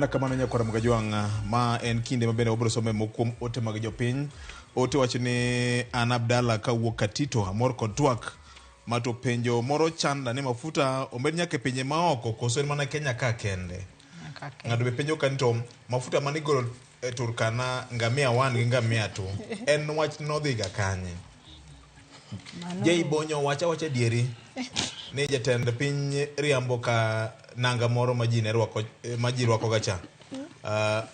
Mana kamano nyakwara Mgajwang', ma en kinde ma bende wabiro some moko kuom ote mag jopiny. Ote wacho ni an Abdalla kawuok Katito, amor kod twak. Ma to penjo moro chanda ni mafuta omed nyaka e pinje maoko koso en mana Kenya ka kende? Ng'ato be penjo ka ni to mafuta mane igolo e Turkana ngamia 1 gi ngamia 2 en wach nodhiga kanye? Jay Bonyo wacha wacha adieri ni jatend piny riambo ka nanga moro ma ji ne rwako ma ji rwako ga cha.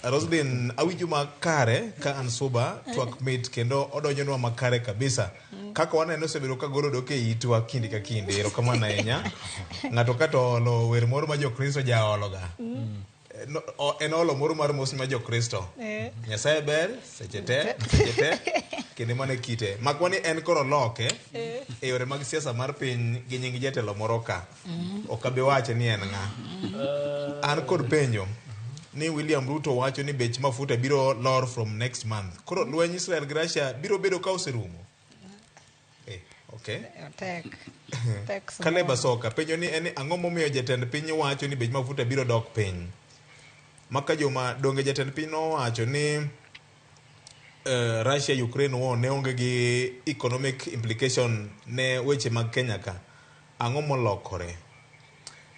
Roslyn awinjo makare ka an suba twak mit kendo odonjonwa makare kabisa. Kaka waneno osebedo ka golo dok e itwa kinde ka kinde. Erokamano ahinya. Ng'ato ka to olo wer moro ma Jokristo jaologa. No, en olo moro mar mos ma Jokristo. Nyasaye ber seche te, seche te, kendo mano e kite. Makwa ni en koro loke e yore mag siasa mar piny gi nying jatelo moro ka. Ok abi wache ni en ng'a. An kod penjo ni William Ruto wacho ni bech mafuta biro lor from next month. Koro lweny Israel gi Russia biro bedo ka oserumo. Okay. Tek. Tek Caleb Asoka penjo ni en ni ang'o momiyo jatend piny wacho ni bech mafuta biro dok piny? Maka joma donge jatend piny nowacho ni Russia Ukraine war ne onge gi economic implication ne weche mag Kenya ka. Ang'o molokore?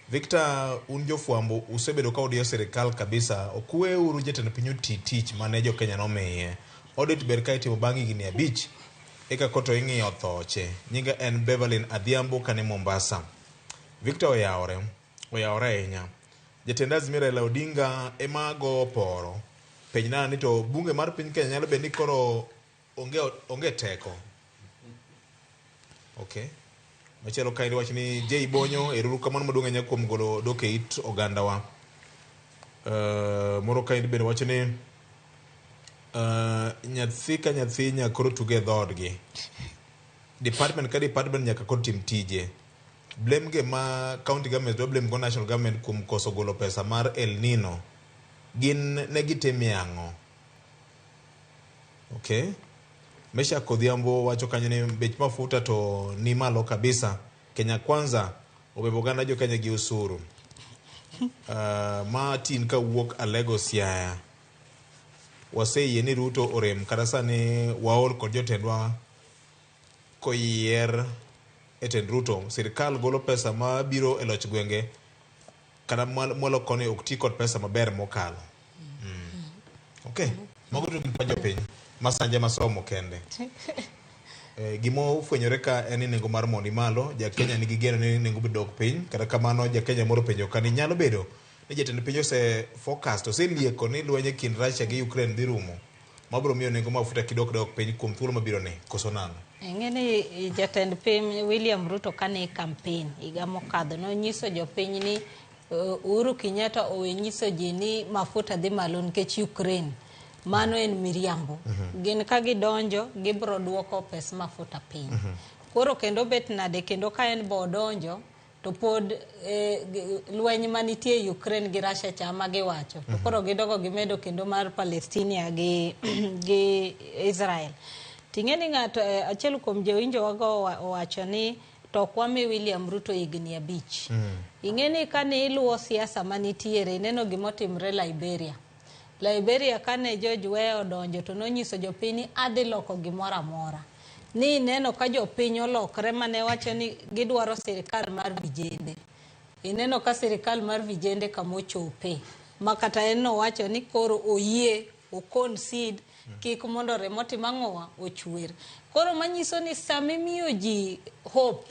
Victor, un jofwambo usebedo ka udiyo sirikal kabisa. Ok uweuru jatend piny oti tich mane jo Kenya nomiye. Audit ber ka itimo bang' higni abich eka koto ing'iyo thoche. Nyinga en Beverlyn Adhiambo kani Mombasa. Victor oyawore, oyawore ahinya. Jatend Azimio Raila Odinga ema go poro. Penjna ni to bunge mar piny Kenya nyalo bedo ni koro onge, onge teko. Okay. Machielo kaendi wacho ni Jay Bonyo, ero kamano maduong' ahinya kuom golo dok e it ogandawa. Moro kaendi bende wacho ni nyathi ka nyathi nyaka koro tuge e dhoodgi. Department ka department nyaka koro tim tije. Blame ge ma county government dwa blame go national government kuom koso golo pesa mar El Nino. Gin ne gitimie ang'o? Okay. Meshack Odhiambo wacho kanyo ni bech mafuta to ni malo kabisa. Kenya Kwanza obebo oganda jo Kenya gi osuru. Martin kawuok Alego Siaya. Waseyie ni Ruto orem kata sani waol kod jotendwa koyier e tend Ruto. Sirkal golo pesa ma biro e loch gwenge kata mwalo koni ok ti kod pesa maber mokalo. Okay. Mago to gin pa jopiny. Masanje masomo kende. Gima ofwenyore ka en ni nengo mar mo ni malo, ja Kenya nigi geno ni nengo biro dok piny. Kata kamano ja Kenya moro penjo ka ni nyalo bedo ni jatend piny ose forecast, oselieko ni lweny e kind Russia gi Ukraine dhi rumo, ma biro miyo nengo mafuta kidok dok piny kuom thuolo mabiro ni, koso nang'o? Ing'e ni jatend piny William Ruto kane campaign higa mokadho nonyiso jopiny ni Uhuru Kenyatta owe nyiso ji ni mafuta dhi malo nikech Ukraine. Mano en miriambo. Gin ka gidonjo gibro duoko pes mafuta piny. Koro kendo bet nade kendo ka en bo odonjo to pod lweny manitie Ukraine gi Russia cha ma giwacho. To koro gidogo gimedo kendo mar Palestina gi Israel. Ting'e ni ng'ato achiel kuom jowinjo wago owacho ni to ok wami William Ruto higni abich. Ing'e ni kane iluwo siasa manitiere ineno gimotimre Liberia. Liberia kane George Weah odonjo to nonyiso jopiny ni adhi loko gimoro amora. Ni ineno ka jopiny olokre mane wacho ni gidwaro sirikal mar vijende. Ineno ka sirikal mar vijende kamochope. Ma kata en nowacho ni koro oyie o concede kik mondo remo otim ang'owa ochwer. Koro manyiso ni sama imiyo ji hope,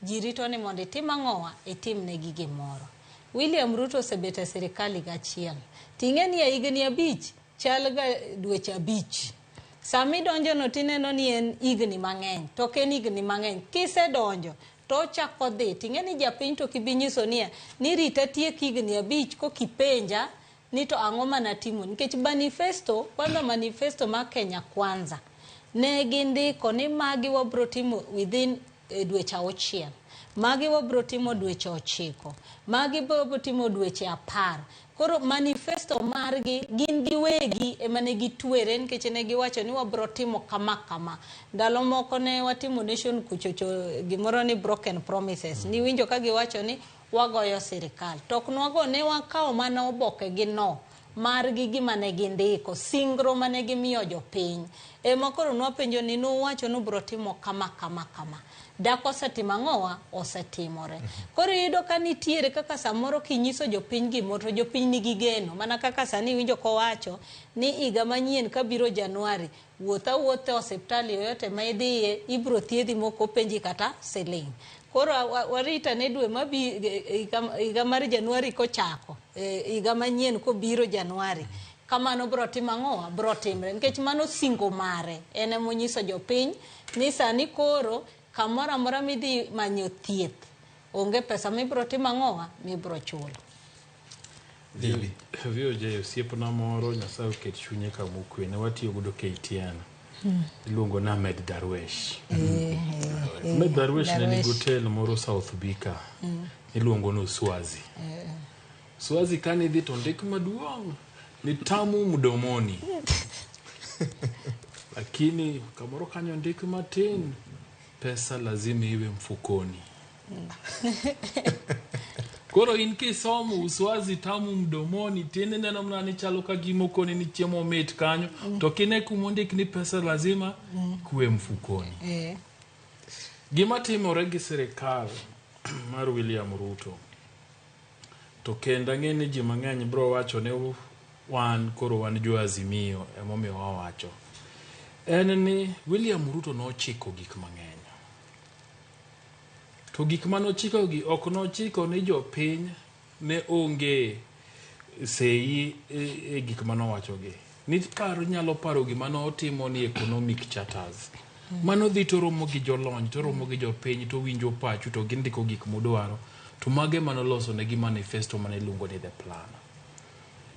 ji rito ni mondo itim ang'owa, itim negi gimoro. William Ruto osebet e sirikal higa achiel. Ting'e ni e higni abich chal ga dweche abich. Sama idonjo no tineno ni en higni mang'eny, to ok en higni mang'eny. Kisedonjo to ochako dhi, ting'e ni japiny to ok ibi nyiso niya, ni rita tiek higni abich kokipenja ni to ang'o manatimo nikech manifesto kwanza manifesto mar Kenya Kwanza ne gindiko ni magi wabro timo within dweche auchiel, magi wabro timo dweche ochiko, magi wabro timo dweche 10. Koro manifesto margi gin giwegi ema ne gitwere nikech ne giwacho ni wabro timo kama kama. Ndalo moko ne watimo nation kuchocho gimoro ni broken promises. Niwinjo ka giwacho ni wagoyo sirikal. To ok nwago ne wakawo mana oboke gi no margi gima ne gindiko, singro mane gimiyo jopiny. Ema koro nwapenjo ni nuwacho ni ubiro timo kama kama kama. Dak osetimo ang'owa? Osetimore. Koro iyudo ka nitiere kaka samoro kinyiso jopiny gimoro to jopiny nigi geno. Mana kaka sani iwinjo kowacho ni higa manyien kabiro Januari, wuoth awuotha e osiptal yoyote ma idhiye, ibiro thiedhi mok openji kata siling'. Koro warit ane dwe mabi higa mar Januari kochako, higa manyien kobiro Januari. Kamano biro timo ang'owa? Biro timre. Nikech mano singo mare. En emonyiso jopiny ni sani koro kamoro amora midhi manyo thieth, onge pesa mibiro timo ang'owa? Mibiro chulo. Lili. VOJ osiepna moro Nyasaye oket chunye kama okwe ne watiyo godo KTN iluongo ni Ahmed Darwesh. Ahmed Darwesh ne nigi hotel moro South Bika iluongo ni Uswazi. Swazi kane idhi to ndik maduong' ni tamu mdomoni. Lakini kamoro kanyo ndik matin pesa lazima iwe mfukoni. Koro in kisomo Uswazi tamu mdomoni tiende neno mana ni chalo ka gima okoni ni chiemo mit kanyo to kine kumondik ni pesa lazima kuwe mfukoni. Gima timore gi sirikal mar William Ruto to kendo ang'e ni ji mang'eny biro wacho ni wan koro wan jo Azimio emomiyo wawacho en ni William Ruto nochiko gik mang'eny to gik manochiko gi ok nochiko ni jopiny ne onge sei e gik manowacho gi ni paro nyalo paro gima notimo ni economic charters mano dhi to romo gi jolony to romo gi jopiny to winjo pachu to gindiko gik mudwaro to mage manoloso negi manifesto mane iluongo ni the plan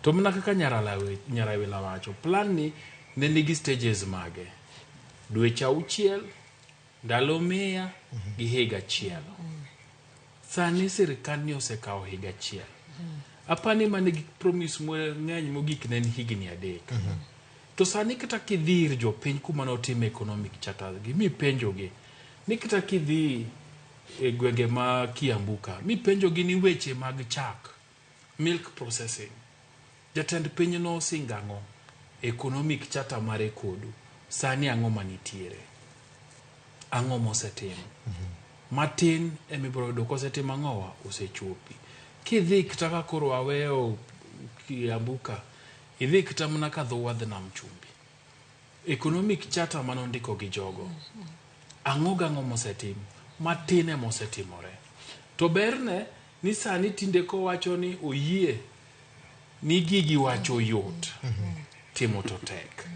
to mana kaka Nyarawila wacho plan ni ne nigi stages mage dweche auchiel ndalo 100 gi higa achiel sani sirikal ni osekawo higa achiel apani mane gi promise mang'eny mogik ne en higni 3 to sani kata kidhi ir jopiny kuma notime economic charters gi mipenjogi ni kata kidhi e gwenge ma Kiambu ka mipenjogi ni weche mag chak milk processing jatend piny nosingo ang'o economic charter mare kodu sani ang'o manitiere ang'o mosetim matin emibiro yudo kosetimo ang'owa osechopi kidhi kata ka koro aweyo Kiambu ka idhi kata mana ka dho wadh nam chumbi economic charter manondiko gi jogo ang'o gang'o mosetim matin emosetimore to berne ni sani tinde kowacho ni oyie ni gigi wacho yot timo to tek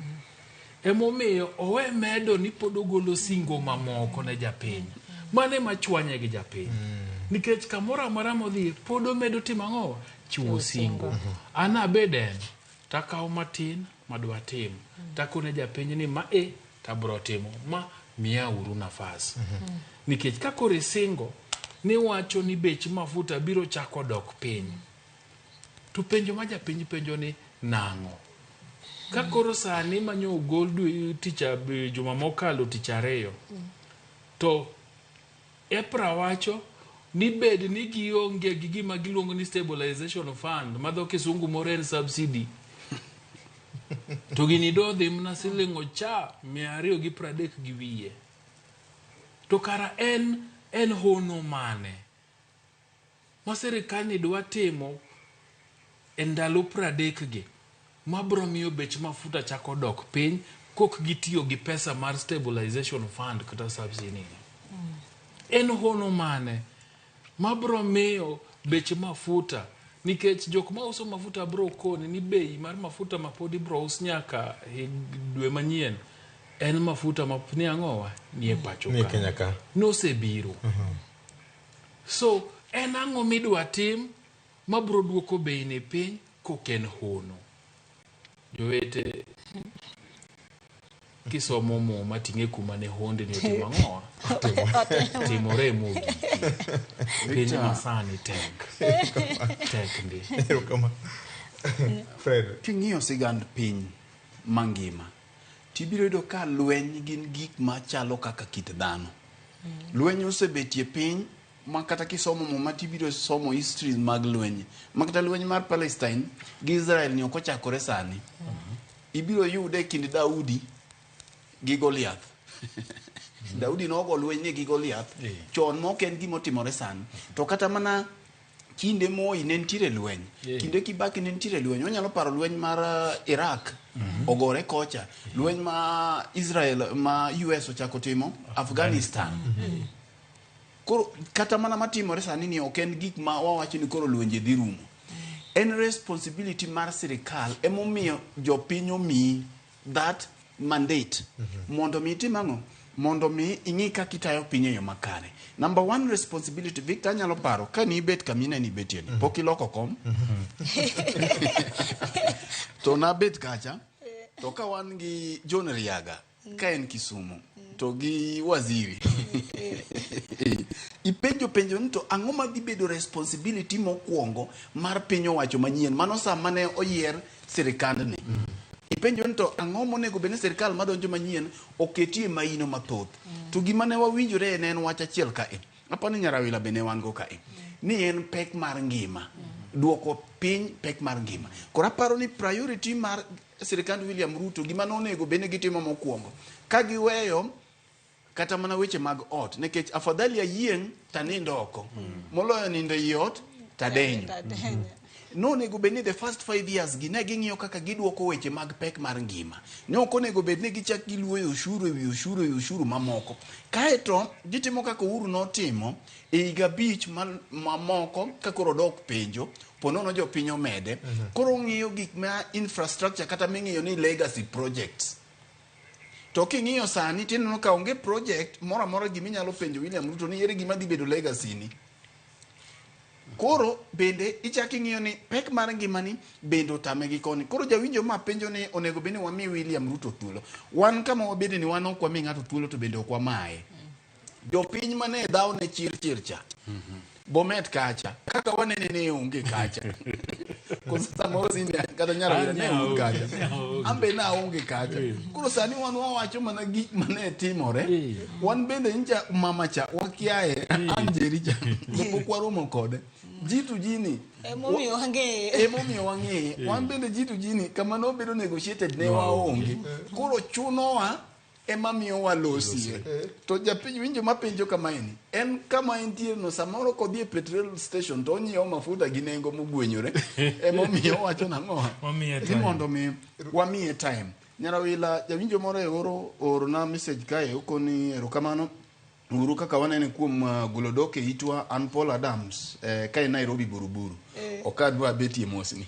emomiyo owe medo ni pod ogolo singo mamoko ne japiny mano ema chwanye gi japiny nikech kamoro amora modhiye pod omedo timo ang'o chiwo singo an abed en takawo matin madwa tim takone japiny ni ma e tabro timo ma miya uru nafas nikech ka koro isingo ni wacho ni bech mafuta biro chako dok piny to penjo ma japiny penjo ni nang'o ka koro sani manyo ogol dwe tich juma mokalo tich ariyo to EPRA wacho ni bed ni gionge gi gima giluongo ni stabilization fund ma dho kisungu moro en subsidy to gini do dhi mana siling ocha 230 gi wiye to kara en hono mane ma sirikal ni dwa timo e ndalo 30 gi mabro miyo bech mafuta chako dok piny kok gitiyo gi pesa mar stabilization fund kata subsidy ni. En hono mane mabro miyo bech mafuta nikech jok mauso mafuta bro koni ni bei mar mafuta ma pod ibro us nyaka dwe manyien en mafuta ma ni ang'owa ni e pacho Ni e Kenya ka. nosebiro so en ang'o midwa tim mabro duoko bei ni piny kok en hono jowete kisomo muma ting'e kuma ne hondni otimo ang'owa timore mogik piny masani tek tek ndi Erokamano. Fred. King'iyo sigand piny mangima, tibiro yudo ka lweny gin gik machalo kaka kit dhano. Lweny osebetie piny ma kata kisomo Muma tibiro somo histories mag lweny. Ma kata lweny mar Palestine gi Israel ni ok ochakore sani. Ibiro yude e kind Daudi gi Goliath. Daudi nogo lweny ni gi Goliath chon ma ok en gima otimore sani. To kata mana kinde Moi ne nitiere lweny. Kinde Kibaki ne nitiere lweny. Wanyalo paro lweny mar Iraq ogore kocha. Lweny ma Israel ma US ochako timo Afghanistan. Koro kata mana matimore sani ni ok en gik ma wawacho ni koro lwenje dhi rumo. En responsibility mar sirikal emomiyo jopiny omiyi that mandate mondo mi itim ang'o? Mondo mi ing'i kaka itayo piny e yo makare. Number one responsibility, Victor, anyalo paro ka nibet kama ineno ibetie ni, pok iloko kom. To nabet kacha, to ka wan gi John Riaga, ka en Kisumu, to gi waziri. Ipenjo penjo ni to ang'o madhi bedo responsibility mokwongo mar piny owacho manyien, mano sa mane oyier sirikandni. Ipenjo ni to ang'o monego bed ni sirikal madonjo manyien oketie maino mathoth. To gima ne wawinjore ne en wach achiel kae. Aparo ni Nyarawila be ne wan go kae. Ni en pek mar ngima. Duoko piny pek mar ngima. Koro aparo ni priority mar sirikand William Ruto gima nonego bed ni gitimo mokwongo. Ka giweyo kata mana weche mag ot, nikech afadhali ayieng' tanind oko moloyo nindo ei ot tadenyo. Nonego bed ni the first 5 years gi ne ging'iyo kaka giduoko weche mag pek mar ngima. Ne ok onego bed ni gichak giluoyo ushuru ewi ushuru ewi ushuru mamoko. Kaeto gitimo kaka Uhuru notimo e higa 5 mamoko ka koro odok penjo, po nono jopiny omede. Koro ong'iyo gik ma infrastructure kata ming'iyo ni legacy projects. To king'iyo sani tineno ka onge project moro amora giminyalo penjo William Ruto ni ere gima dhi bedo legacy ni. Koro bende ichak ing'iyo ni pek mar ngimani bende otame gi koni. Koro jawinjo ma penjo ni onego bed ni wami William Ruto thuolo. Wan kama wabede ni wan ok wami ng'ato thuolo to bende ok wamaye. Jopiny mane dhaw ne chir chir cha. Bomet kacha. Kaka wanene ne onge kacha. Koso samoro sini kata Nyarawira ne onge kacha. Ambe na onge kacha. Koro sani wan wawacho mana gik mane timore. Wan bende ncha mama cha wakiaye Anjeri cha. To pok waromo kode. Jitu jini. Emomiyo wang'eye. Emomiyo wang'eye. Wan bende jitu jini kama nobedo negotiated ne waonge. Koro chunowa ema miyo walosie. To japiny winjo mapenjo kamaeni, en kama entie no samoro kodhi e petrol station to onyiewo mafuta gi nengo mogwenyore. Emomiyo owacho nang'o? Wamiye Ni time. mondo mi wamiye time. Nyarawila jawinjo moro e oro orona message kae okoni erokamano uru kaka wanene kuom golo dok e itwa. An Paul Adams ka en Nairobi Buruburu. Ok adwa betie mosni.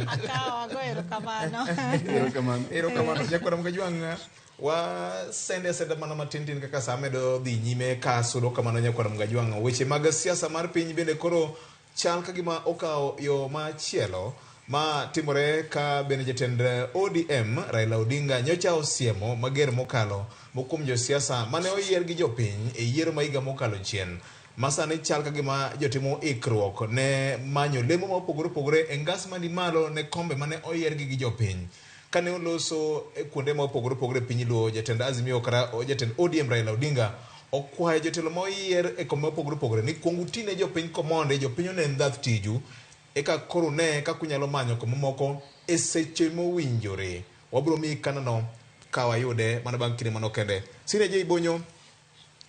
Akawo ago erokamano. Erokamano. Erokamano. Jakwara Mkajwang', wasende asenda mana matin tin kaka saa medo dhi nyime ka sudo kamano. Nyakwara Mkajwang', weche mag siasa mar piny bende koro chal ka gima okawo yo machielo ma timore ka bende jatend ODM Raila Odinga nyocha osiemo mager mokalo mokuom josiasa mane oyier gi jopiny e yiero ma higa mokalo chien, ma sani chal ka gima jotimo ikruok ne manyo lemo ma opogore opogore e ngas mani malo ne kombe mane oyiergi gi jopiny. Kane oloso e kuonde ma opogore opogore e piny Luo, jatend Azimio kata jatend ODM Raila Odinga okwayo jotelo ma oyier e kombe mopogore opogore ni kuong utine jopiny komonde jopiny onen dhath tiju eka koro ne kaka unyalo manyo kombe moko e seche mowinjore. Wabiro miyi kanano ka wayude mana bang' kinde mano kende. Sine J Bonyo,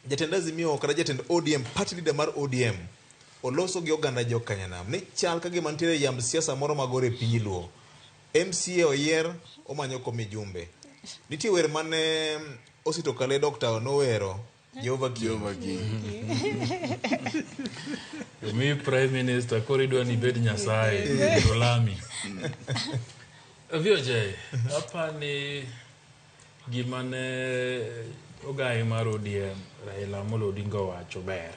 jatend Azimio kata jatend ODM, party leader mar ODM, oloso gi oganda jo Kanyanam ni chal ka gima nitiere yamb siasa moro magore e piny Luo. MCA oyier omanyo kom mijumbe. Nitie wer mane Osito Kale Doctor nowero Jehova King. Jehova King. Mi prime minister koro idwa ni ibed Nyasaye to lami. VOJ, apani gima ne ogai mar ODM Raila Amolo Odinga owacho ber.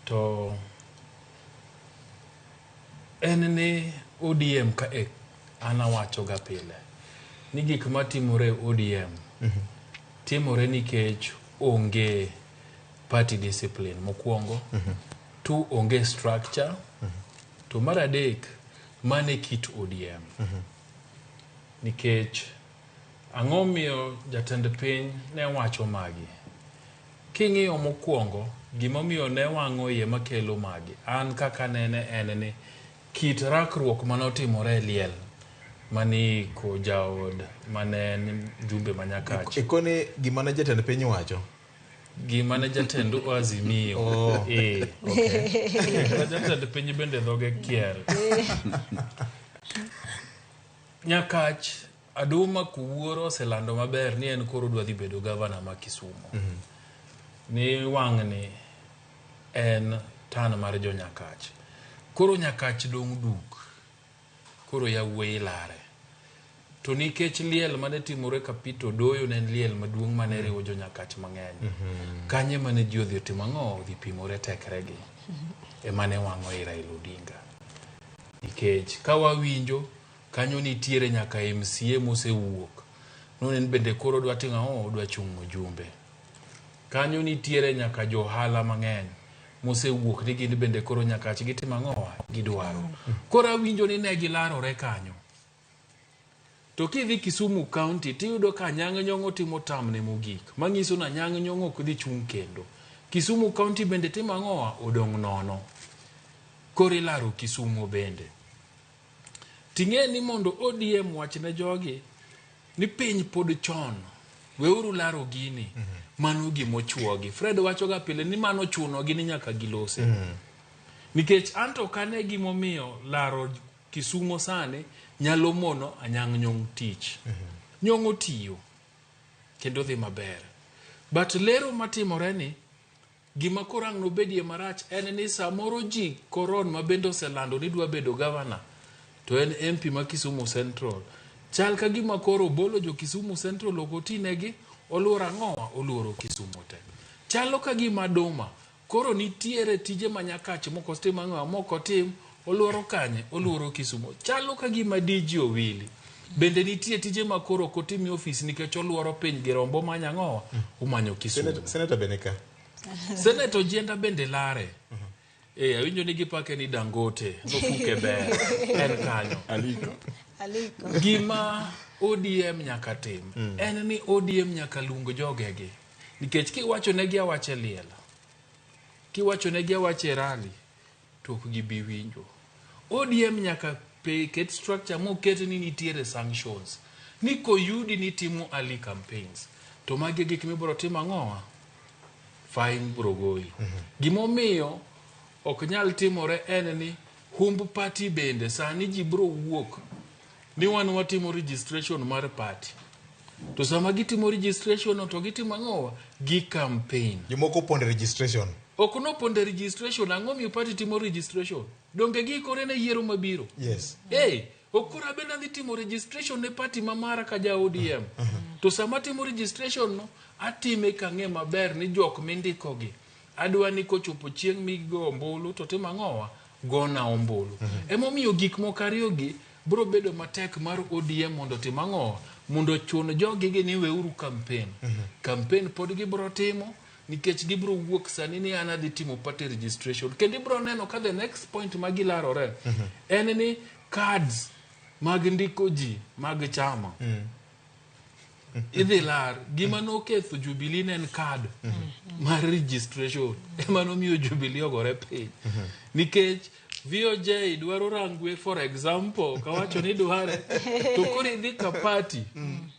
To en ni ODM ka e an awacho ga pile ni gik matimore e ODM timore nikech onge party discipline mokwongo, two onge structure, to mar adek mane kit ODM. Nikech ang'o miyo jatend piny ne wacho magi? King'iyo mokwongo, gimomiyo ne wang'o iye makelo magi, an kaka nene en ni kit rakruok manotimore e liel mani ko jaod mane en mjumbe ma Nyakach. Ikoni gima ne jatend piny wacho. Gima ne jatend Azimio. Oh, Eh. okay. Kata jatend piny bende dhoge kier. Nyakach Aduma Kuwuoro oselando maber ni en koro odwa dhi bedo gavana ma Kisumu. Ni wang'ni en tan mar jo Nyakach. Koro Nyakach dong' duk. Koro yawuoyi lare. To nikech liel mane timore Kapito Doyo ne en liel maduong' mane riwo jo Nyakach mang'eny. Kanye mane ji odhi otimo ang'o? Odhi pimore tekregi. Ema ne wang'o i Raila Odinga. Nikech ka wawinjo kanyo nitiere nyaka MCA mosewuok. Nonen bende koro odwa timo ang'o? Odwa chung' mjumbe. Kanyo nitiere nyaka johala mang'eny mosewuok ni gin bende koro Nyakach gitimo ang'o? Gidwaro. Koro awinjo ni ne gilarore kanyo. To kidhi Kisumu County tiyudo ka Anyang' Nyong'o timo tamne mogik. Manyiso ni Anyang' Nyong'o ok dhi chung' kendo. Kisumu County bende timo ang'o? Odong' nono. Koro ilaro Kisumu bende. Ting'e ni mondo ODM wach ne jogi ni piny pod chon. Weuru laro gini. Mano gimochuogi. Fred wacho ga pile ni mano chunogi ni nyaka gilose. Nikech anto kane gimomiyo laro Kisumo sani nyalo mono Anyang' Nyong' tich. Nyong'o tiyo kendo dhi maber. But lero matimore ni gima koro ang' nobedie marach en ni samoro ji koron ma bende oselando ni dwa bedo gavana to en MP ma Kisumu Central. Chal ka gima koro obolo jo Kisumu Central ok otinegi, oluoro ang'owa? Oluoro Kisumu te. Chalo ka gima Duma koro nitiere tije ma Nyakach moko tim ang'owa mok otim, oluoro kanye? Oluoro Kisumu. Chalo ka gima DG Owili bende nitie tije ma koro ok otim e ofis nikech oluoro piny gi rombo omanyo ang'owa? Omanyo Kisumu. Senator bende ka. Senator Ojienda bende lare. Eh, awinjo ni gipake ni Dangote nofuke ber en kanyo. Aliko. Aliko. Gima ODM nyaka tim en ni ODM nyaka luong jogegi nikech kiwacho negi awacha e liel, kiwacho negi awacha e rally to ok gibi winjo. ODM nyaka ket structure moket ni nitiere sanctions ni koyudi ni timo early campaigns to magi e gik mibiro timo ang'owa? Fine biro goyi. Gimomiyo ok nyal timore en ni humb party bende sani ji biro wuok ni wan watimo registration mar party. To sama gitimo registration no to gitimo ang'owa? Gi campaign. Jomoko opondo e registration. Ok nopondo e registration, ang'o miyo party timo registration? Donge giikore ne yiero mabiro? Yes. Hey, ok koro abende adhi timo registration ne party ma mara ka ja ODM. To sama atimo registration no, atime kang'e maber ni jok mindiko gi adwa ni kochopo chieng' migo ombulu to timo ang'owa? Gona ombulu. Emomiyo gik moko ariyo gi biro bedo matek mar ODM mondo otim ang'owa? Mondo ochun jogi gi ni weuru campaign. Campaign pod gibiro timo nikech gibiro wuok sani ni an adhi timo party registration. Kendo ibiro neno ka the next point ma gilarore en ni cards mag ndiko ji mag chama idhi lar. Gima noketho Jubilee ne en card mar registration ema nomiyo Jubilee ogore piny. Nikech VOJ dwaro Rangwe for example, kawacho ni dware, to koro idhi ka party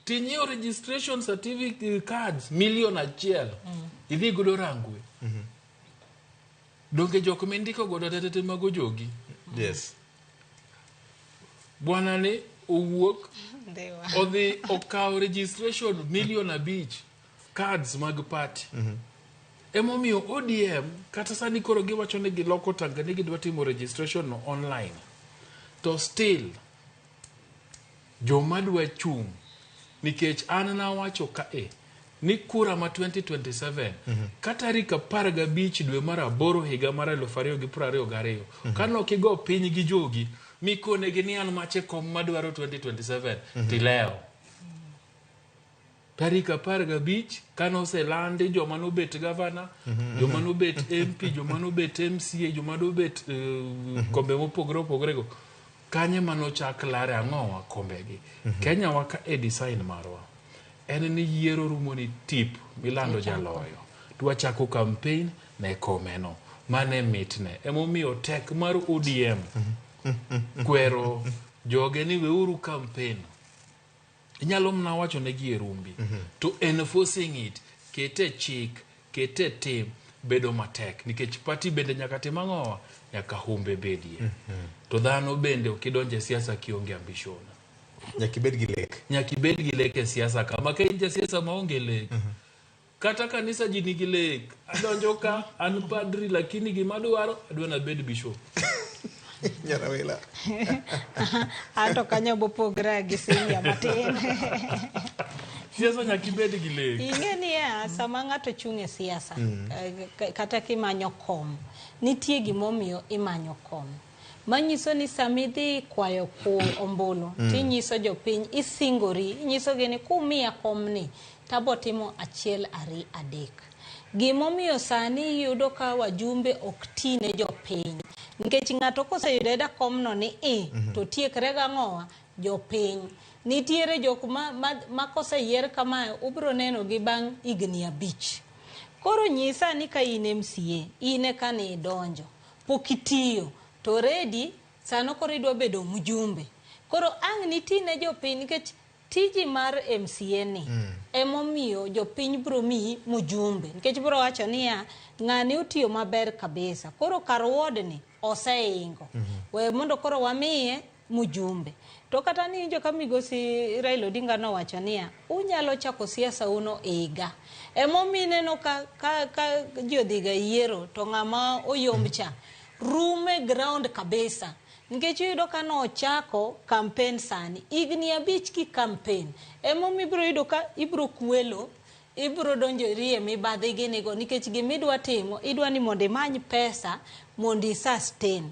tinyiewo registration certificate cards 1,000,000 idhi godo Rangwe. Donge jok mindiko godo tete mago jogi? Yes. Bwana ni owuok Ndewa. odhi okawo registration 5,000,000 cards mag party. Emomiyo ODM kata sani koro giwacho ni giloko tanga ni gidwa timo registration no online. To still joma dwa chung' nikech an nawacho kae ni kura ma 2027 ka tarik 15 dwe mar aboro higa mar 2022 kane ok igo piny gi jogi mikonegi ni an mache kom madwaro 2027 tilewo. Tarik 15 kane oselandi joma nobet gavana, joma nobet MP, joma nobet MCA, joma nobet kombe mopogore opogore go, kanye manochak lare ang'owa kombegi. Kenya wa ka e design marwa en ni yiero rumo ni tip milando jaloyo. To Dwa chako campaign ne komeno. Mane mitne. Emomiyo tek mar ODM kwero joge ni weuru campaign. Inyalo mana wacho negi e rumbi. To enforcing it, kete chik, kete tim, bedo matek. Nikech party bende nyaka tim ang'owa? Nyaka humbe bedie. To dhano bende ok idonje e siasa kionge ambition. Nyaka ibed gi lek. Nyaka ibed gi lek e siasa ka. Ma ka in jasiasa maonge lek. Kata kanisa ji nigi lek. Adonjo ka, an padri, lakini gima adwaro, adwa nabed bishop. Nyarawila. Anto kanyo bopogra gi senior matin. Siasa nyaka ibed gi lek. Ing'e niya, sama ng'ato chung' e siasa, kata kimanyo kom, nitie gimomiyo imanyo kom. Manyiso ni sama idhi kwayo ku ombulu, tinyiso jopiny, isingori, inyisogi ni kumiya komni, tabo timo 1, 2, 3. Gimomiyo sani iyudo ka wajumbe ok ti ne jopiny. Nikech ng'ato koseyudo ayuda komno ni i, to tiekre gang'owa, jopiny. Nitiere jok ma koseyier kamae, ubiro neno gi bang' higni 5. Koro nyisa ni ka in MCA, in eka ni idonjo, pok itiyo, to already sano koro idwa bedo mjumbe. Koro ang' niti ne jopiny nikech tiji mar MCA ni emomiyo jopiny biro miyi mjumbe. Nikech biro wacho niya, ng'ani otiyo maber kabisa. Koro kar ward ni oseingo. We mondo koro wamiye mjumbe. To kata ni winjo ka migosi Raila Odinga nowacho niya, unyalo chako siasa uno higa. Emomiyo ineno ka ji odhiga yiero to ng'ama oyomb cha rume ground kabisa. Nikech iyudo ka nochako campaign sani, higni 5 ki campaign. Emomiyo ibiro yudo ka ibiro kwelo, ibiro donjori e mibadhi ginigo nikech gimidwa timo, idwa ni mondo imany pesa mondo i sustain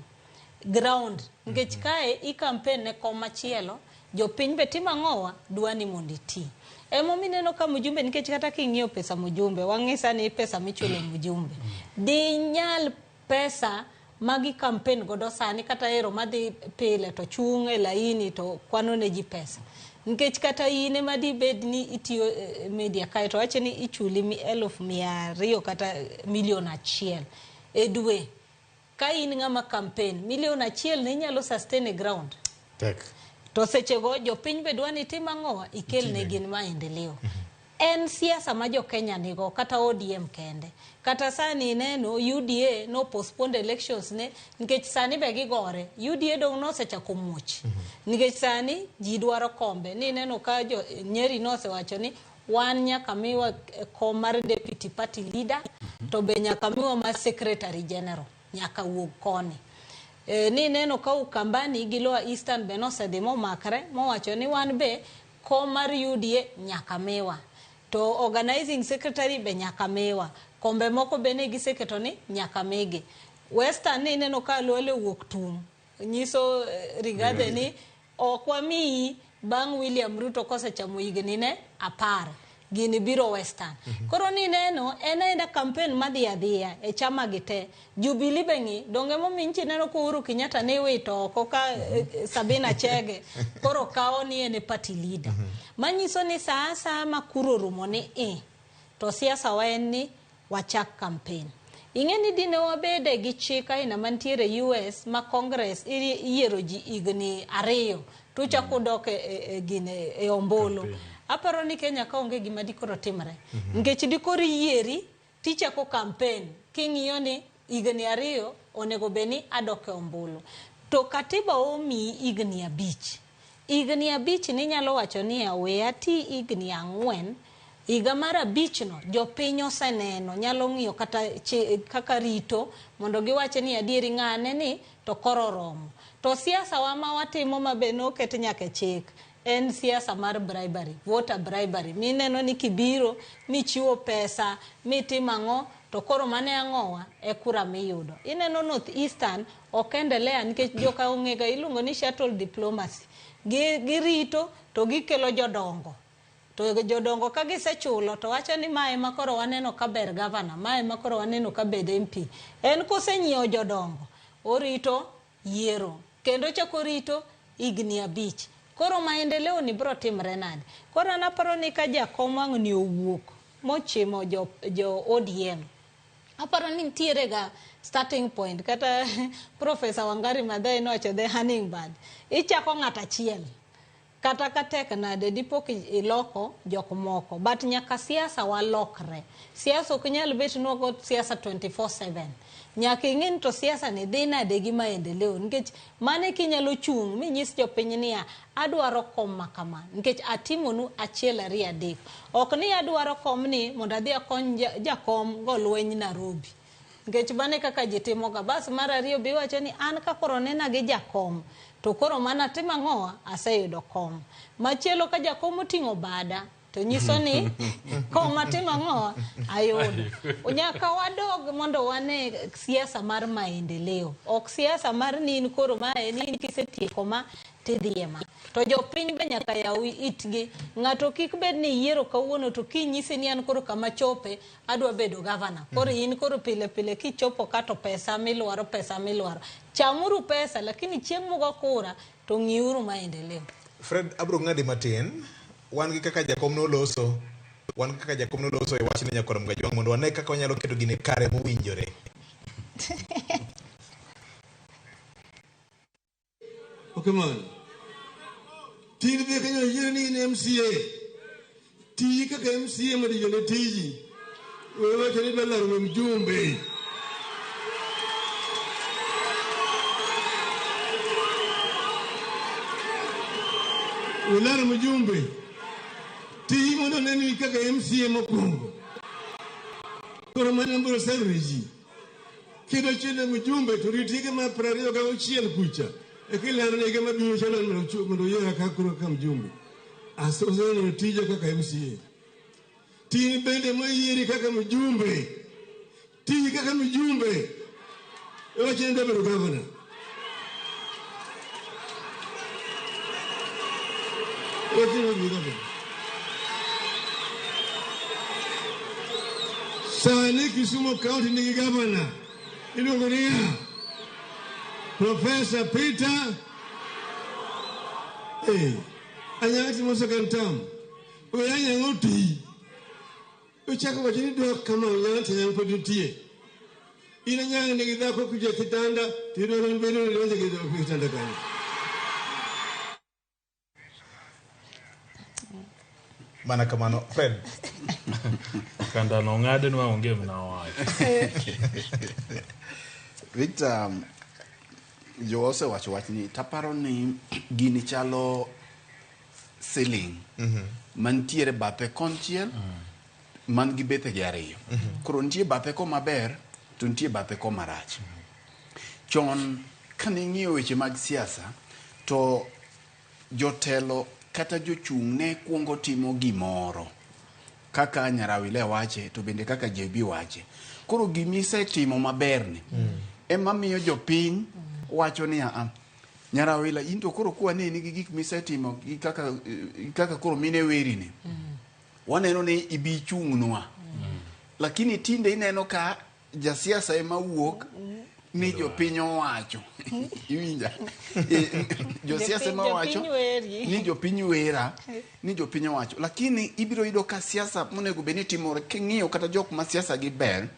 ground. Nikech kae i campaign ne kom machielo, jopiny be timo ang'owa, dwa ni mondo iti. Emomiyo ineno ka mjumbe, nikech kata king'iyo pesa mjumbe, wang'isa ni pesa michulo mjumbe. Dinyal pesa magi campaign godo sani kata ero madhi pile to chung' e laini to kwano ne ji pesa. Nikech kata in ema dibed ni itiyo media kae to wacho ni ichuli 200,000 kata 1,000,000 e dwe. Ka in ng'ama campaign, 1,000,000 ne inyalo sustain e ground. Tek. To sechego jopiny be dwa ni itim ang'owa, ikel ne gin maendeleo. En siasa ma jo Kenya nigo kata ODM kende. Kata sani ineno UDA no postponed elections ne nikech sani be gigore. UDA dong' nosechako muoch. Nikech sani ji dwaro kombe. Ni ineno ka jo Nyeri nosewacho ni wan nyaka miwa kom mar deputy party leader to be nyaka miwa mar secretary general nyaka wuog koni. Ni ineno ka Ukambani gi Lower Eastern be nosedhi momakre mowacho ni wan be kom mar UDA nyaka miwa. To organizing secretary be nyaka miwa. Kombe moko be ne giseketo ni nyaka migi. Western ni ineno ka Lwele wuok tung'. Nyiso Rigathi ni ok wamiyi bang' William Ruto kosechamo higni ne 10. Gini biro Western. Koro ni neno en aena campaign madhi adhiya e chama gi te. Jubilee be ng'i, donge momiyo nchi neno ka Uhuru Kenyatta ne iwito oko ka Sabina Chege koro kawo ni en e party leader. Manyiso ni sa asaya ma kura orumo ni i, to siasa wa en ni wachak campaign. Ing'e ni dine wabede gi chik aina mantiere US ma Congress iyiero ji higni 2 to uchako udok e ombulu. Aparo ni Kenya ka onge gima dikoro timre. Nikech dikoro iyieri tichako campaign king'iyo ni higni 2 onego bed ni adok e ombulu. To katiba omiyi higni 5. Higni 5 ni nyalo wacho ni we ati higni 4, higa mar 5 no jopiny oseneno nyalo ng'iyo kata kaka rito mondo giwach ni adieri ng'ane ni to koro oromo. To siasa wa ma watimo ma be noket nyaka e chik en siasa mar bribery, voter bribery. Mineno ni kibiro michiwo pesa mitimo ang'o to koro mane ang'owa e kura miyudo. Ineno North Eastern ok endelea nikech joka ong'ega iluongo ni shuttle diplomacy. Girito to gikelo jodongo. To jodongo ka gisechulo to wacho ni mae ma koro waneno ka ber governor, mae ma koro waneno ka bed MP. En kosenyiewo jodongo, orito yiero. Kendo chako rito higni 5. Koro maendeleo ni biro timre nade? Koro an aparo ni ka jakom wang' ni owuok mochimo jo, jo ODM. Aparo ni nitiere ga starting point kata Professor Wangari Maathai nowacho the hummingbird. Ichako ng'ato achiel kata ka tek nade dipo iloko jok moko but nyaka siasa walokre. Siasa ok nyal bet ni wago siasa 24/7. Nyaka ing'e ni to siasa ni dhi nade gi maendeleo nikech mano kinyalo chung' minyis jopiny niya adwaro kom ma kama nikech atimonu achiel ariyo adek. Ok ni adwaro kom ni mondo adhi akony jakom go lweny Nairobi. Nikech mano e kaka ji timoga. Bas mar ariyo be iwacho ni an ka koro onena gi jakom to koro mana atimo ang'owa aseyudo kom. Machielo ka jakom oting'o bada to nyiso ni kom atimo ang'owa ayudo. Nyaka wadog mondo wane siasa mar maendeleo. Ok siasa mar ni in koro mae ni in kisetieko ma tidhi e ma. To jopiny be nyaka yaw itgi. Ng'ato kik bed ni iyiero kawuono to kinyisi ni an koro kama chope adwa bedo gavana. Koro in koro pile pile kichopo ka to pesa milwaro pesa milwaro. Chamuru pesa lakini chieng' mugo kura to ng'iuru maendeleo. Fred abro ng'adi matin. Wan gi kaka jakom noloso, wan gi kaka jakom noloso e wachni nyakwar Mgajwang' mondo wane kaka wanyalo keto gini kare mowinjore. Okamano. Tij dhi kanyo yiero ni in MCA. Ti kaka MCA mondo iyone tiji. We wacho ni idwa laro mjumbe. We laro mjumbe. Ti mondo oneni kaka MCA mokwongo. Koro mano biro serve ji. Kidwa chulo mjumbe to rit higa mar 26 kucha. Eka ilando ni higa mabiro chalo mondo oyiera ka koro kaka mjumbe. Aseneno tija kaka MCA. Tin bende moyieri kaka mjumbe. Tiji kaka mjumbe. Iwacho ni idwa bedo gavana. Iwacho ni idwa bedo gavana. Sani Kisumu County nigi gavana. Iluongo ni ng'a? Professor Peter Anyang' timo second term. We Anyang' oti. Ochako wacho ni dok kama Anyang' to Anyang' pod nitie. In Anyang' nigi dhako kucha e kitanda to idwaro ni bedo ni donjo e kitanda kanyo. Mana kamano Fred. Kanda no ng'adnwa onge mna wacho. Victor, jowa osewacho wachni taparo ni gini chalo ceiling mantiere bathe konchiel man gi bethegi ariyo. Koro nitie bathe komaber to nitie bathe komarach. Chon kane ing'iyo weche mag siasa to jotelo kata jochung' ne kuongo timo gimoro kaka Nyarawile wache to bende kaka JB wache. Koro gimisetimo maberni ema miyo jopiny wacho ni a Nyarawila in to koro kwaneni gi gik misetimo gi kaka, kaka koro mine weri ni waneno ni ibi chung'nwa. Lakini tinde ineno ka jasiasa ema wuok ni jopiny owacho. Iwinja? Josiasa ema wacho ni jopiny wera, ni jopiny owacho. Lakini ibiro yudo ka siasa monego bed ni timore king'iyo kata jok ma siasa gi ber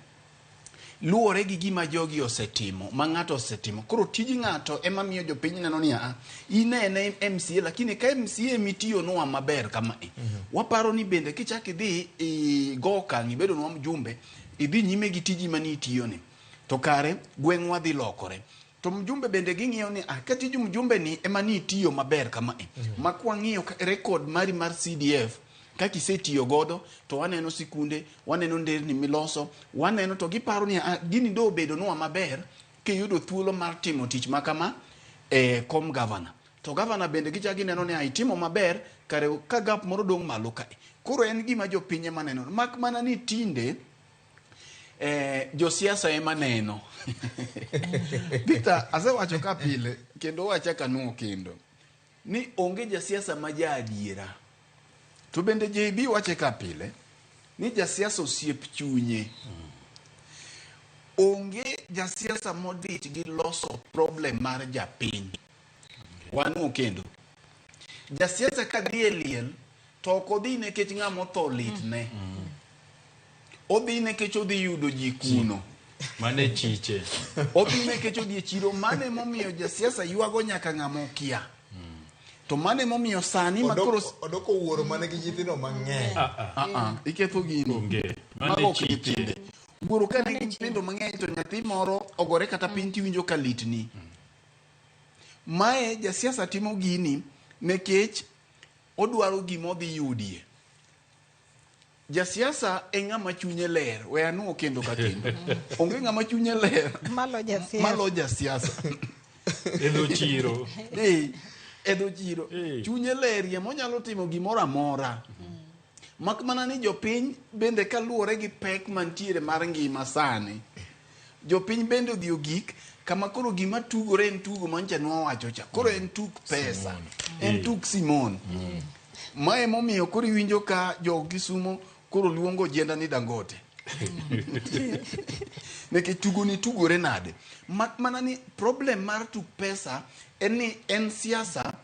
luwore gi gima jogi osetimo, ma ng'ato osetimo. Koro tij ng'ato ema miyo jopiny neno ni a inene MCA lakini ka MCA mitiyonwa maber kamae, waparo ni bende kichak idhi igo okang' ibedonwa mjumbe, idhi nyime gi tiji mane itiyoni, to kare gweng'wa dhi lokore. To mjumbe bende ging'iyo ni ah, ka tij mjumbe ni ema ni itiyo maber kamae, ma kwang'iyo record mari mar CDF kaka isetiyo godo to waneno sikunde, waneno nderni miloso, waneno to giparo ni ah, gini do obedonwa maber kiyudo thuolo mar timo tich ma kama e kom gavana. To gavana bende gichako gineno ni ah, itimo maber kare ka gap moro dong' malo kae. Koro en gima jopiny ema neno. Mak mana ni tinde josiasa ema neno. Victor, asewacho ka pile kendo wachako anuo kendo ni onge jasiasa ma ja adiera. To bende JB wache ka pile ni jasiasa osiep chunye. Onge jasiasa modich gi loso problem mar japiny. Wanuo kendo. Jasiasa ka dhi e liel to ok odhi nikech ng'ama otho litne. Odhi nikech odhi yudo ji kuno. Mane chiche. Odhi nikech odhi e chiro. Mano emomiyo jasiasa ywago nyaka ng'ama okia. To mano emomiyo sani ma koro Odoko wuoro mane gi nyithindo mang'eny. Ah, ah, iketho gini. Onge. Mago Mane ok chiche. nyithinde. Wuoro ka nigi nyithindo mang'eny to nyathi moro ogore kata piny tiwinjo ka litni. Mae jasiasa timo gini nikech odwaro gima odhi yudie. Jasiasa e ng'ama chunye ler. We anuo kendo ka kendo. Onge ng'ama chunye ler Malo jasiasa. malo jasiasa. E dho chiro. Eh, e dho chiro. Eh. Chunye ler monyalo timo gimoro amora. Mak mana ni jopiny bende kaluwore gi pek mantiere mar ngima sani. Jopiny bende odhi ogik kama koro gima tugore en tugo mancha nwawacho cha. Koro en tuk pesa. En tuk Simon. Ma emomiyo koro iwinjo ka jo Kisumo koro luongo ojienda ni Dangote. Nikech tugo ni tugore nade? Mak mana ni problem mar tuk pesa en ni en siasa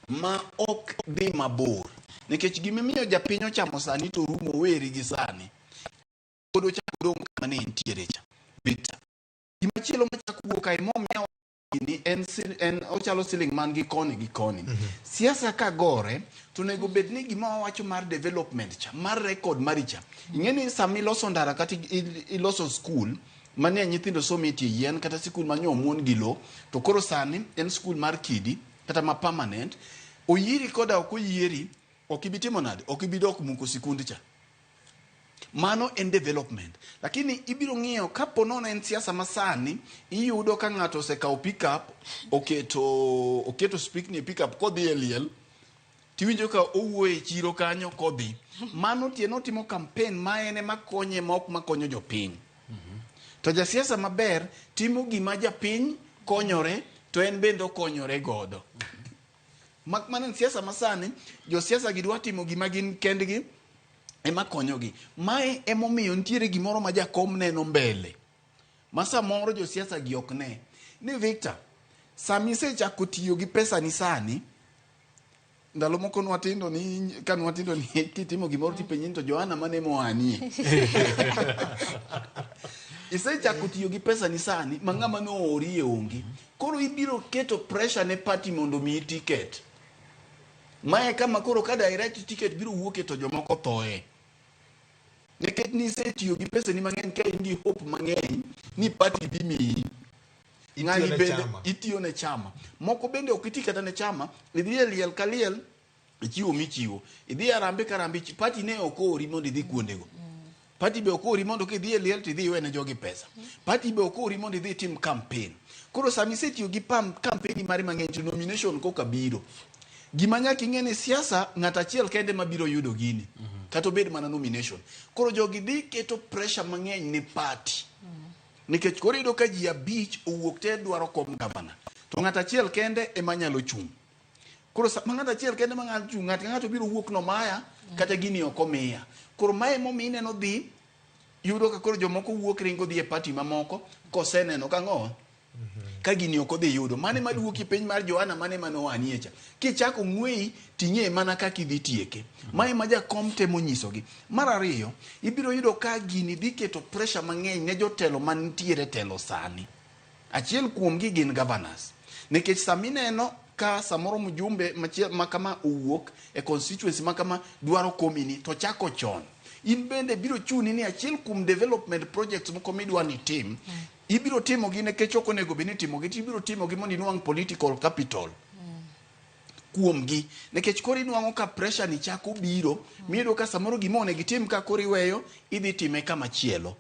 ma ok dhi mabor. Nikech gimomiyo japiny ochamo sani to rumo weri gi sani. Pod ochako dong' kama ne entiere cha. Victor. Gimachielo machako wuok kae momiya ni en, en ochalo siling man gi koni gi koni. Siasa ka gore to onego bed ni gima wawacho mar development cha, mar record mari cha. Ing'e ni sama iloso ndara kata iloso skul mane nyithindo somo e tie yien kata sikul manyo omuon gi lo to koro sani en skul mar kidi kata ma permanent oyieri koda ok oyieri ok ibi timo nade ok ibi dok muko sikund cha mano en development lakini ibiro ng'iyo kapo nono en siasa masani iyudo ka ng'ato osekawo pickup oketo spikni e pickup kodhi e liel tiwinjo ka owuoyo e chiro kanyo kodhi mano tie notimo campaign ma en ema konye ma ok makonyo jopiny to jasiasa maber timo gima japiny konyore to en bende okonyore godo mak mana en siasa masani josiasa gi dwa timo gima gin kendgi ema konyogi mae emomiyo nitiere gimoro ma jakom neno mbele ma samoro josiasa gi ok ne ni Victor sami isechako tiyo gi pesa ni sani ndalo moko nwatindo ni ka nwatindo ni kitimo gimoro tipenji ni to Joana mane moanie isechako tiyo gi pesa ni sani ma ng'ama noori e onge koro ibiro keto pressure ne party mondo miyi ticket mae kama koro ka direct ticket biro wuoke to jomoko thoe nikech nisetiyo gi pesa ni mang'eny ka in gi hope mang'eny ni party dhi miyi Itiyo ng'ani ne bende chama. itiyo ne chama moko bende ok iti kata ne chama idhi e liel ka liel ichiwo michiwo idhi e arambe ka arambe party ne ok oori mondo idhi kuondego party be ok oori mondo kidhi e liel to idhi iwe ne jogi pesa party be ok oori mondo idhi itim campaign koro sama isetiyo gi pam campaign mari mang'eny to nomination koka biro gima nyaka ing'e ni siasa ng'at achiel kende ma biro yudo gini kata obed mana nomination koro jogi dhi keto pressure mang'eny ne party nikech koro iyudo ka ji abich owuok te dwaro kom gavana to ng'at achiel kende ema nyalo chung' koro sama ng'at achiel kende ma ng'ato chung' ng'at ka ng'ato biro wuok nomaya kata gini ok omiya koro mae emomiyo ineno dhi yudo ka koro jomoko wuok ringo dhi e party mamoko koseneno ka ng'o ka gini ok odhi yudo mane maduoki piny mar Johana mane mane oanie cha kichako ng'weyi ting'e mana kaka idhi tieke mae ma jakom temo nyisogi mar ariyo ibiro yudo ka gini dhi keto pressure mang'eny ne jotelo mantiere telo sani achiel kuomgi gin governors nikech sami neno ka samoro mjumbe ma kama owuok e constituency ma kama dwaro komini to chako chon in bende biro chuni ni achiel kuom development projects moko midwa ni tim ibiro timogi nikech ok onego bed ni itimogi to ibiro timogi mondo inwang' political capital kuomgi nikech koro inwang'o ka pressure ni chako biro miyudo ka samoro gima onego itim ka koro iweyo idhi time kama chielo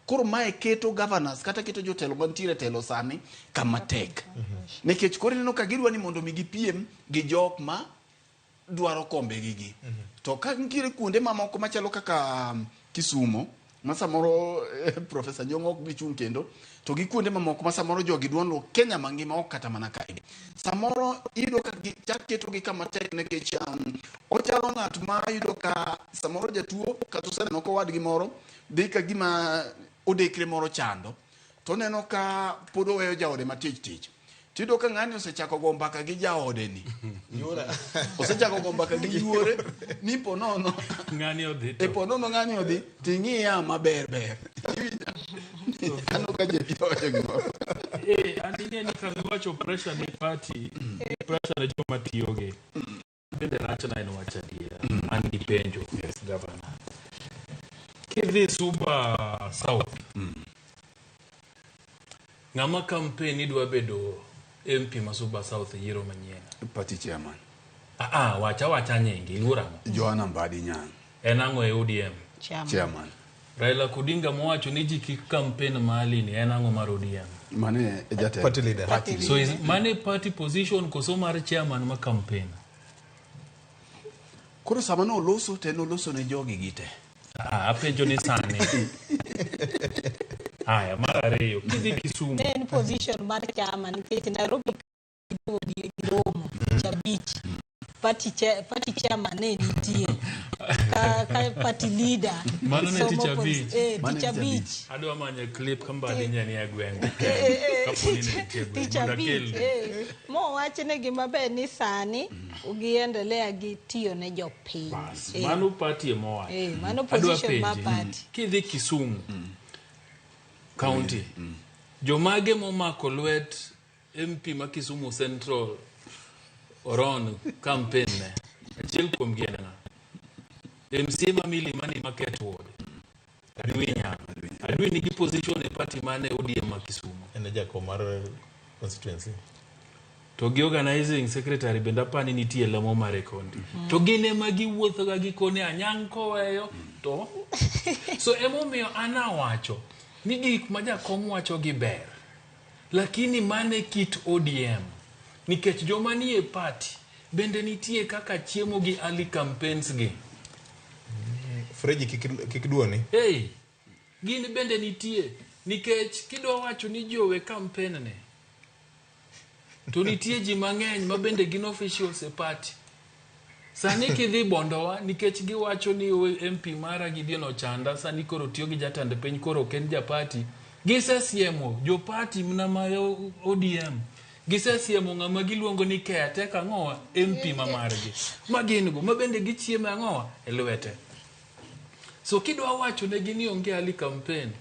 koro mae keto governors kata keto jotelo mantiere telo sani kama tek nikech koro ineno ka gidwa ni mondo mi gipiem gi jok ma dwaro kombegi gi to ka nitiere kuonde mamoko machalo kaka Kisumo ma samoro Professor Nyong'o ok bi chung' kendo to gi kuonde mamoko ma samoro jogi dwa luwo Kenya mangima ok kata mana kae samoro iyudo ka gichak ketogi kama tek nikech ochalo ng'at ma iyudo ka samoro jatuo kata oseneno ka owadgi moro dhi ka gima odekre moro chando to oneno ka pod oweyo jaode matich tich Tiyudo ka ng'ani osechako go mbaka gi jaode ni. Osechako go mbaka gi yuore ni po nono. Ng'ani odhi to. E po nono ng'ani odhi ting'iya maber ber. Aneno ka JP owacho gimoro. Eh, an ing'e ni kama iwacho pressure ne party, pressure ne joma tiyogi. Bende rachna en wach adiera. An gi penjo, gavana. Kidhi Suba South, ng'ama campaign idwa bedo MP ma Suba South e yiero manyien? Party chairman. Ah, ah, wacha wacha nyingi, iluor ang'o? Joanna Mbadi Nyang'. En ang'o e ODM? Chairman. Chairman. Raila Odinga mowacho ni ji kik campaign mahali ni en ang'o mar ODM? Mane e jatelo. Party leader. Party leader. So is mane party position koso mar chairman ma campaign? Koro sama noloso to en oloso ne jogi gite. Ah, apenjo ni sani. Aya, mar ariyo, kidhi Kisumu. Ne en position mar chama nikech Nairobi giromo tich abich. Party chair, party chairman ne nitie. Ka, ka party leader. Mano ne somo tich abich. Mano tich ne tich abich. Adwa manyo clip ka Mbadi nyani e gweng'. Eh, eh, Kapo ni ne nitie gweng', tich mondo abich akelni. Mowach negi maber ni sani giendelea gi tiyo ne jopiny. Bas, mano party ema owacho. Mano Adwa position mar penji, party. Kidhi Kisumu County, jomage momako lwet MP ma Kisumu Central Oron campaign ne? Achiel kuomgi en ng'a? MCA ma Milimani Market Ward. Adui Nyang'. Adui nigi position e party mane ODM ma Kisumu. En e jakom mar constituency. To gi organizing secretary bende apani nitie lemo mare kondi. To gin ema giwuotho ga gikone Anyang' koweyo to so emomiyo an awacho ni gik ma jakom wacho gi ber. Lakini mane kit ODM nikech joma nie party bende nitie kaka chiemo gi early campaigns gi. Freji kik duoni. Hey, gin bende nitie nikech kidwa wacho ni ji owe campaign ne to nitie ji mang'eny ma bende gin officials e party. Sani kidhi Bondowa nikech giwacho ni MP mara Gideon Ochanda sani koro tiyo gi jatend piny koro ok en ja party. Gisesiemo jo party mana ma ODM. Gisesiemo ng'ama giluongo ni caretaker ang'owa MP ma margi. Ma gin go ma bende gichiemo ang'owa e lwete. So kidwa wacho negi ni onge early campaign.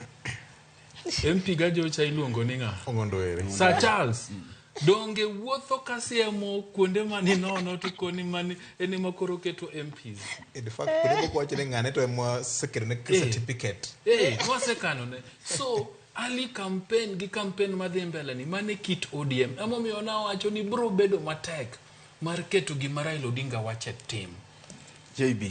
MP Gajocha iluongo ni ng'a? Ong'ondo ere. Sir Charles. Donge wuotho kasiemo kuonde mani nono to koni mani en ema koro keto MPs. In fact, kuonde moko wacho ni ng'ane to ema oseketone certificate. Wasekano ne. So early campaign gi campaign madhi mbele ni mane kit ODM. Emomiyo nawacho ni bro bedo matek mar keto gima Raila Odinga wache tim. JB,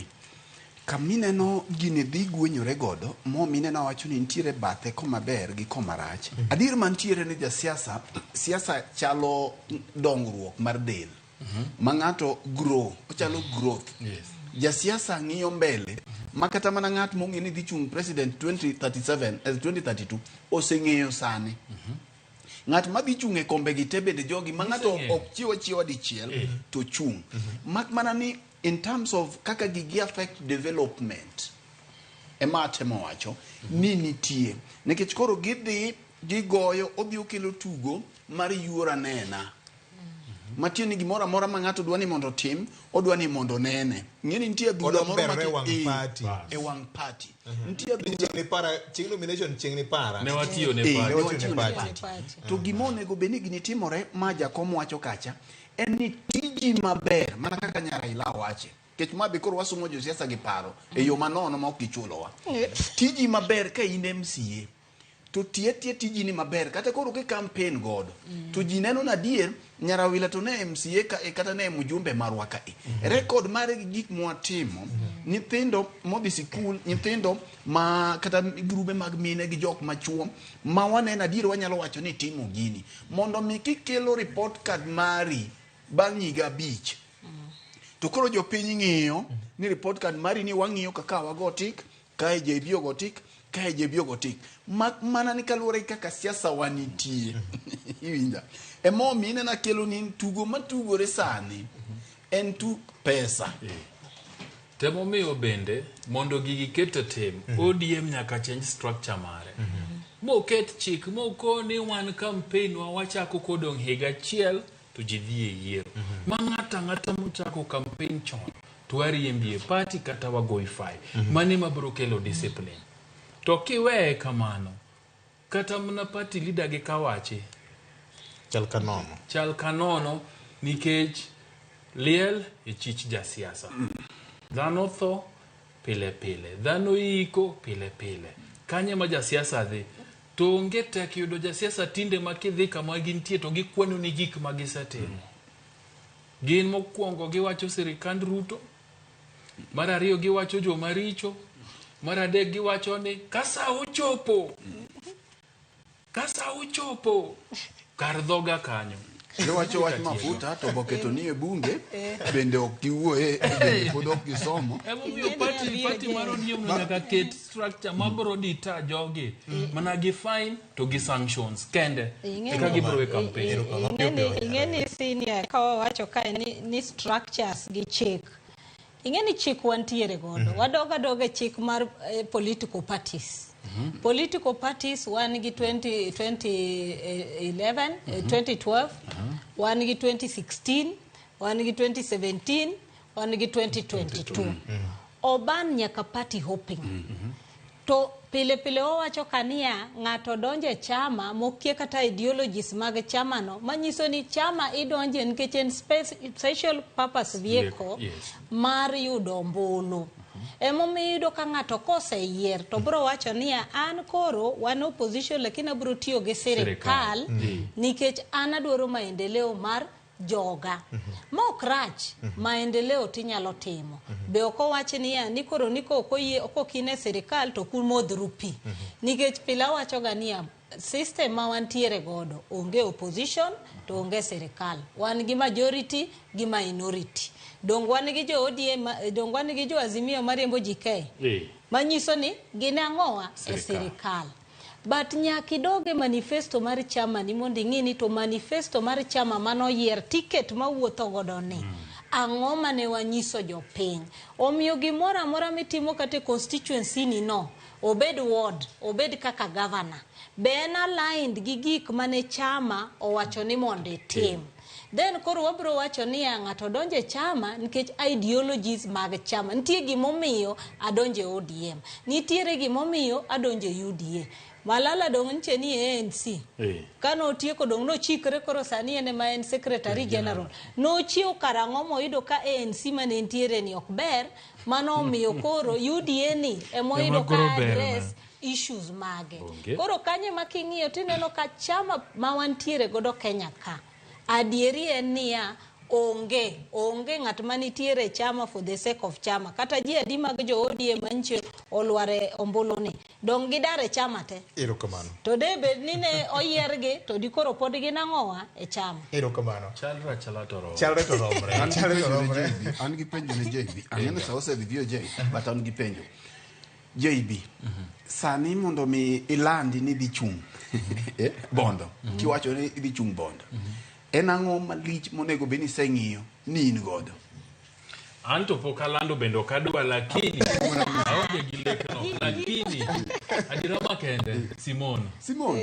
kamineno gini dhi gwenyore godo, mo mineno awacho ni nitiere bathe koma ber gi koma rach. Adier mantiere ni jasiasa, siasa chalo dongruok mar del. Ma ng'ato grow, ochalo growth. Yes. Jasiasa ng'iyo mbele, ma kata mana ng'at mong'e ni dhi chung' president 2037, 2032, oseng'eyo sani. Ng'at ma dhi chung' e kombe gi te bende jogi ma ng'ato Giseng'eyo. ok chiw achiwa dichiel to chung'. Mak mana ni in terms of kaka gigi affect development ema atemo wacho ni nitie nikech koro gidhi gigoyo odhi okelo tugo mar yuora nena matiende ni gimoro amora ma ng'ato dwa ni mondo otim odwa ni mondo onene ng'e ni nitie adhula Odwa moro berore ma e wang' party. e wang' party nitie adhula Chieng' ni para, chieng' nomination chieng' ni para. Ne watiyo ne Eh, party. ne Ne watiyo watiyo ne ne party. party. Party. To gima onego bed ni gini timore ma jakom wacho kacha en ni tiji maber mana kaka nyar Raila owache nikech ma be koro wasomo josiasa gi paro e yo manono ma ok gichulowa. Tiji maber ka in MCA to tie tie tiji ni maber kata koro ki campaign godo to ji neno na adier Nyarawila to ne MCA ka, kata ne mjumbe marwa ka e. Record mare gi gik mwatimo nyithindo modhi sikul nyithindo ma kata grube mag mine gi jok machuo ma waneno adier wanyalo wacho ni timo gini mondo mi kikelo report card mari bang' higa 5 to koro jopiny ng'iyo ni report card mari ni wang'iyo kaka wago tik kae JB ogo tik kae JB ogo tik mak mana ni kaluwore gi kaka siasa wanitie iwinja emomiyo ineno akelo ni tugo matugore sani en tuk pesa Temomiyo bende mondo gigi ket e tim ODM nyaka change structure mare. Moket chik mokoni wan campaign wa wachako kodong' higa achiel to ji dhi e yiero. Ma ng'ato ang'ata mochako campaign chon to wariembi e party kata wagoyi fine. Mano ema biro kelo discipline. To kiweye kamano, kata mana party leader gi kawachi Chal ka nono. chal ka nono nikech liel e chich jasiasa. Dhano tho pile pile, dhano iko pile pile. Kanye ma jasiasa dhi? To onge tek yudo jasiasa tinde ma kidhi kama gintie to gikwano ni gik ma gisetimo. Gin mokwongo giwacho sirikand Ruto, mar ariyo giwacho joma richo, mar adek giwacho ni ka sa ochopo, ka sa ochopo kar dhoga kanyo. Giwacho wach mafuta to oboke to nie bunge bende ok giwuoye bende pod ok gisomo. Emomiyo party mar ODM no nyaka ket structure mabiro deter jogi mana gi fine to gi sanctions kende eka gibiro e campaign. Ing'e ni senior ka wawacho kae ni structures gi chik. Ing'e ni chik wantiere godo. Wadog adoga e chik mar political parties. Political parties wan gi 2011, 2012, wan gi 2016, wan gi 2017, wan gi 2022. Oban nyaka party hopping. To pile pile wawacho kania ng'ato donje chama mokia kata ideologies mag chama no manyiso ni chama idonje nikech en special purpose vehicle mar yudo ombulu. Emomiyo iyudo ka ng'ato koseyier to biro wacho niya an koro wan opposition lakini abiro tiyo gi sirikal nikech an adwaro maendeleo mar joga. Ma ok rach, maendeleo tinyalo timo. Be ok owach niya ni koro ni kok in e sirikal to kumodhru pi. Nikech pile awachoga niya system ma wantiere godo onge opposition to onge sirikal. Wan gi majority gi minority. Dong wan gi jo ODM, dong wan gi jo Azimio mariembo ji kae. Manyiso ni gin ang'owa e sirikal. But nyaka idog e manifesto mar chama ni mondo ing'i ni to manifesto mar chama manoyier ticket mawuotho godo ni ang'o mane wanyiso jopiny. Omiyo gimoro amora mitimo kata e constituency ni no, obed ward, obed kaka governor, be en aligned gi gik mane chama owacho ni mondo itim. Then koro wabiro wacho niya ng'ato donjo e chama nikech ideologies mag chama. Nitie gimomiyo adonjo e ODM. Nitiere gimomiyo adonjo e UDA. Malala dong' nche ni e ANC. Kane otieko dong' nochikre koro sani en ema en secretary general. Nochiew karang'o moyudo ka ANC mane ntiere ni ok ber, mano omiyo koro UDA ni emoyudo ka address issues mage. Koro kanye ma king'iyo tineno ka chama ma wantiere godo Kenya ka. Adieri en niya onge ng'at manitiere e chama for the sake of chama. Kata ji adi mag jo ODM manche olware ombulu ni. Dong' gidar e chama te. Erokamano. To de bed ni ne oyiergi to dikoro pod gin ang'owa e chama. Erokamano. Chalre achala to romre. Chalre to romre. Chalre to romre. An gi penjo ne JB. Ang'e ni sa osedhi VOJ, but an gi penjo. JB, sani mondo mi ilandi ni idhi chung' bondo, kiwacho ni idhi chung' bondo, en ang'o malich monego bed ni iseng'iyo ni in godo? An to pok alando bende ok adwa lakini aonge gi lekno lakini adiera makende Simon. Simon.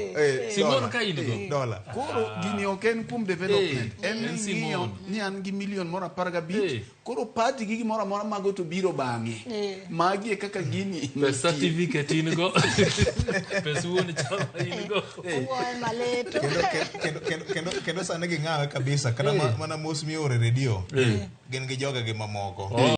Simon ka in go. Dola. Koro gini ok en kuom development. En En ni ng'iyo Simon. ni an gi milion moro 15. Koro party gi gimoro amora mago to biro bang'e. Magi e kaka gini Pes certificate in go. Pes wuon chama in go. Owuoyo maleto. Kendo sani ging'awe kabisa kata mana mos mioro e redio gin gi joga gi mamoko.